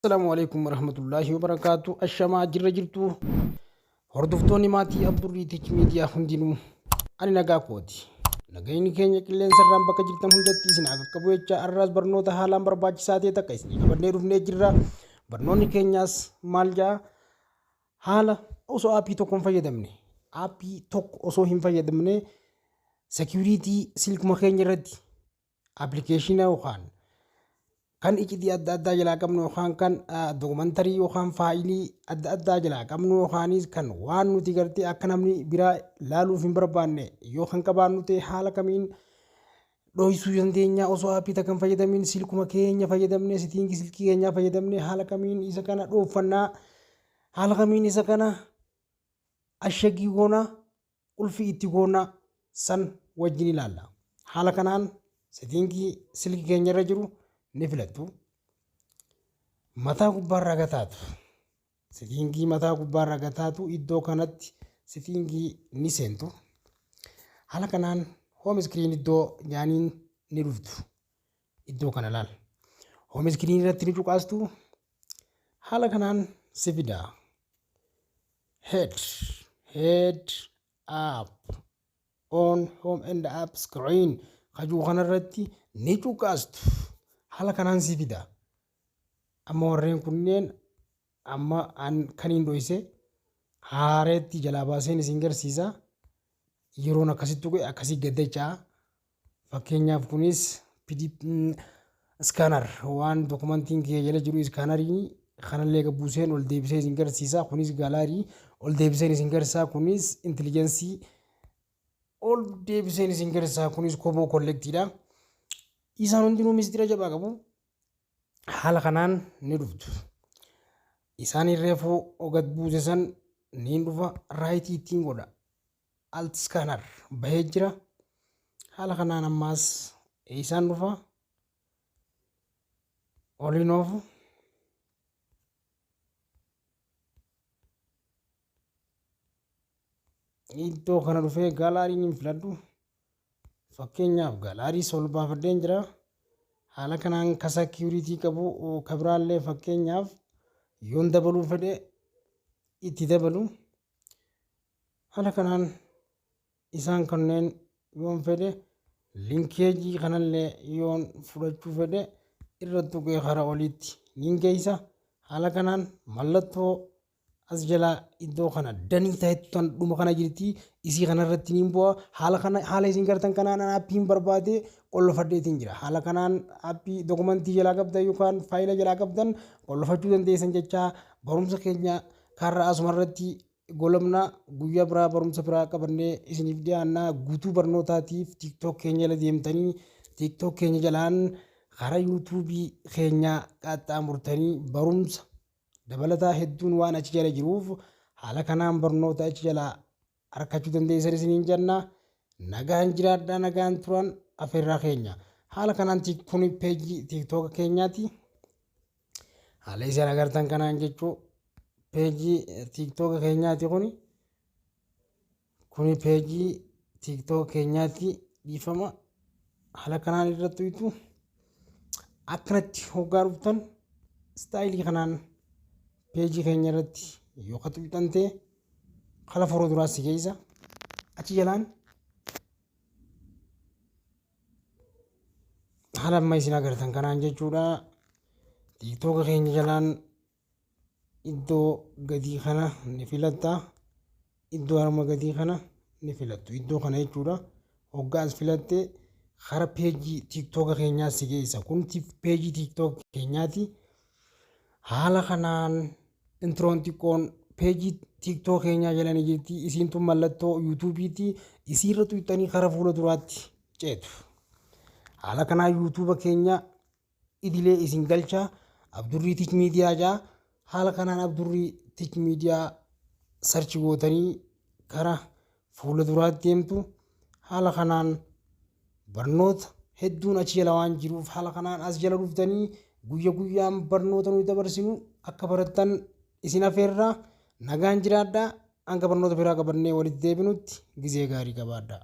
Assalaamu alaikum warahmatullaahi wabarakaatu. Ashamaa jirra jirtu. Hordoftoonni maatii Abdurrii Tech Miidiyaa hundinuu ani nagaa kooti. Nagayni keenya qilleensa irraan bakka jirtan hundatti isin haa qaqqabu jecha har'aas barnoota haalaan barbaachisaa ta'e takka isinii qabannee dhufnee jirra. Barnoonni keenyaas maal ja'a? Haala osoo aappii tokko hin fayyadamne, aappii tokko osoo hin fayyadamne security silkuma keenya irratti appilikeeshina yookaan kan iccitii adda addaa jalaa qabnu yookaan kan dookumantarii yookaan faayilii adda addaa jalaa qabnu yookaanis kan waan nuti gartee akka namni biraa laaluuf hin barbaanne yoo kan qabaannu ta'e haala kamiin dhoksuu dandeenya? Osoo aappii takka hin fayyadamiin silkuma keenya fayyadamne, setting silkii keenyaa fayyadamne, haala kamiin isa kana dhoofannaa, haala kamiin isa kana ashagii goonaa, qulfii itti goonaa san wajjin ilaalla. Haala kanaan setting silkii keenya irra jiru ni filattu. Mataa gubbaarraa gataatu. Setting mataa gubbaarraa gataatu iddoo kanatti setting ni seentu. Haala kanaan home screen iddoo nyaaniin ni dhuftu. Iddoo kana laal. Home screen irratti ni cuqaastu. Haala kanaan si fida. Hide app on home and app screen kajuu kanarratti ni cuqaastu. Haala kanaan si fida. Amma warreen kunneen amma an kan hin dhoyse haareetti jalaa baaseen isin garsiisa. Yeroon akkasitti tuqe akkasii gaddachaa. Fakkeenyaaf kunis scanner waan dokumentiin kiyya jala jiru scannerii kanallee buuseen ol deebisee isin garsiisa. Kunis gallery ol deebiseen isin garsiisa. Kunis intelligence ol deebiseen isin garsiisa. Kunis Kobo Collectiidha. Isaan hundinuu mistira jabaa qabu. Haala kanaan ni dhuftu. Isaan reefuu gad buuse san ni dhufa, right ittiin godha. Alt scanner bahee jira. Haala kanaan ammaas isaan dhufa. Oliin oofu. Iddoo kana dhufee gallery hin filadhu. Fakkeenyaaf gallery sol baafadheen jira. Haala kanaan ka security qabu ka biraallee fakkeenyaaf yoon dabaluu fedhe itti dabalu. Haala kanaan isaan kanneen yoon fedhe linkage kanallee yoon fudhachuu fedhe irra tuqee karaa oliitti niin geessa. Haala kanaan mallattoo as jalaa iddoo kana danii ta'etu tan dhuma kana jirti, isii kanarratti niin bu'a. Haala kana haala isin gartan kanaan aappiin barbaade qollofadheetiin jira. Haala kanaan aappii dokumentii jalaa qabdan yookaan faayila jalaa qabdan qollofachuu dandeessan jecha barumsa keenya karra asumarratti goolabna. Guyyaa biraa barumsa biraa qabannee isiniif dhiyaannaa. Guutuu barnootaatiif TikTok keenya jala deemtanii TikTok keenya jalaan karaa YouTubeii keenya qaxxaamurtanii barumsa dabalataa hedduun waan achi jala jiruuf haala kanaan barnoota achi jalaa argachuu dandeessan isiniin jenna. Nagaan jiraadhaa, nagaan turan afeerraa keenya. Haala kanaan kun peejii TikTok keenyaati. Haala isin agartan kanaan jechuu peejii TikTok keenyaati kuni. Kuni peejii TikTok keenyaati, dhiifama. Haala kanaan irratti uytu akkanatti hoggaa dhuftan style kanaan peejii keenya irratti yoo ka tuqxan ta'e kala fuula duraa si geessa. Achi jalaan haala amma isin agartan kanaan jechuudha. TikTok keenya jalaan iddoo gadii kana ni filatta. Iddoo harma gadii kana ni filattu. Iddoo kana jechuudha. Hoggaa as filatte kara peejii TikTok keenyaa si geessa. Kun peejii TikTok keenyaati. Haala kanaan introon xiqqoon peejii TikTok keenyaa jala ni jirti. Isiin tun mallattoo YouTubeiiti. Isiirra tuqxanii kara fuula duraatti ceetu. Haala kanaan YouTube keenya idilee isin galcha. Abdurrii Tech Miidiyaa jaa. Haala kanaan Abdurrii Tech Miidiyaa search gootanii kara fuula duraatti deemtu. Haala kanaan barnoota hedduun achi jala waan jiruuf haala kanaan as jala dhuftanii guyya guyyaan barnoota nuyi dabarsinu akka barattan isin afeerraa. Nagaan jiraadhaa, hanga barnoota biraa qabannee walitti deebinutti gizee gaarii qabaadhaa.